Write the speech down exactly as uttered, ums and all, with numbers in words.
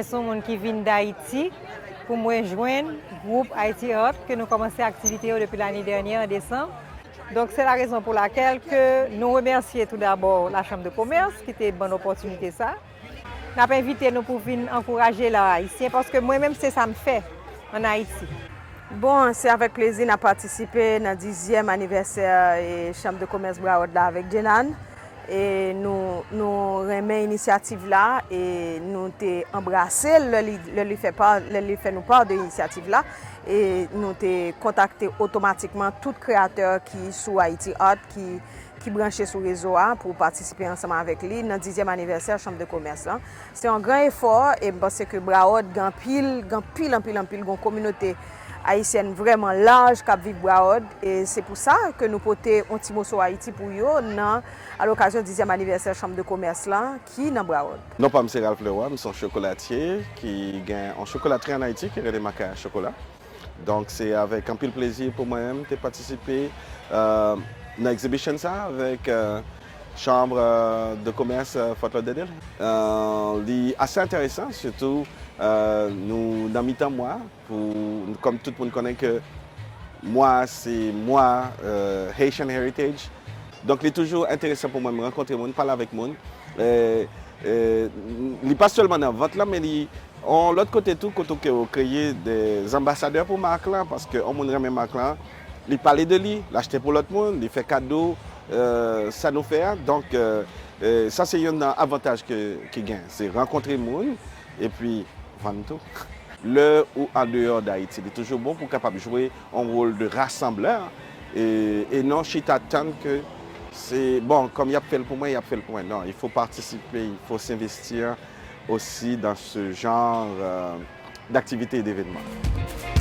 Se yon moun ki vin Dayiti pou mwen jwenn gwoup Haiti Art ke nou kòmanse aktivite yo depi lane dènyè an desanm. Donk, se la rezon pou lakèl ke nou remèsye tou dabò la Chambre de Commerce ki te ban n opòtinite sa. N ap envite nou pou vin ankouraje la Ayisyen, paske mwen menm se sa m fè ann Ayiti. Bon, se avèk plezi n ap patisipe nan dizyèm anivèsè e Chambre de Commerce Broward la avèk Jenan. E nou, nou renmen inisyativ la e nou te anbrase l lè li, lè li fè pa, lè li fè nou pa de inisyativ la. E nou te kontakte otomatikman tout kreyatè ki sou Haiti Art, ki, ki branche sou rezo a pou patisipe ansanm avèk li nan dizyèm anivèsè Chanm de Komès lan. Se yon gran efò e m panse ke Broward gen anpil, gen anpil, anpil, anpil, gen yon kominote ayisyèn vrèman laj k ap viv Broward. E se pou sa ke nou pote yon ti moso Ayiti pou yo nan, a lokazyon dizyèm anivèsè Chanm de Komès lan ki nan Broward. Non pa m se Ralph Leroy, m se yon chokolatye ki gen yon chokolatri ann Ayiti ki rele Makaya Chokola. Donk, se avèk anpil plezi pou mwen menm te patisipe, euh, nan exhibition sa avèk, euh, Chanm, euh, de Komès, euh, Fort Lauderdale. Euh, li ase enteresan, sitou, euh, nou nan mitan mwa, pou, kòm tout moun konnen ke mwa, se mwa, euh, Haitian Heritage. Donk, li toujou enteresan pou mwen, m rankontre moun, pale avèk moun. E, e, li pa sèlman nan vant lan, men li yon lòt kote tou, kote ke yo kreye de anbasadè pou mak lan, paske yon moun renmen mak lan, li pale de li, l achte pou lòt moun, li fè kado, euh, sa nou fè a. Donk, euh, euh, sa se youn nan avantaj ke, ki gen, se rankontre moun, epi vann tou. Lè ou andeyò Dayiti, li toujou bon pou w kapab jwe yon wòl de rasanblè e, e non chita tann ke se, bon, kòm y ap fè l pou mwen, y ap fè l pou mwen. Non, il faut participer, il faut s'investir aussi dans ce genre, euh, d'activités et d'événements.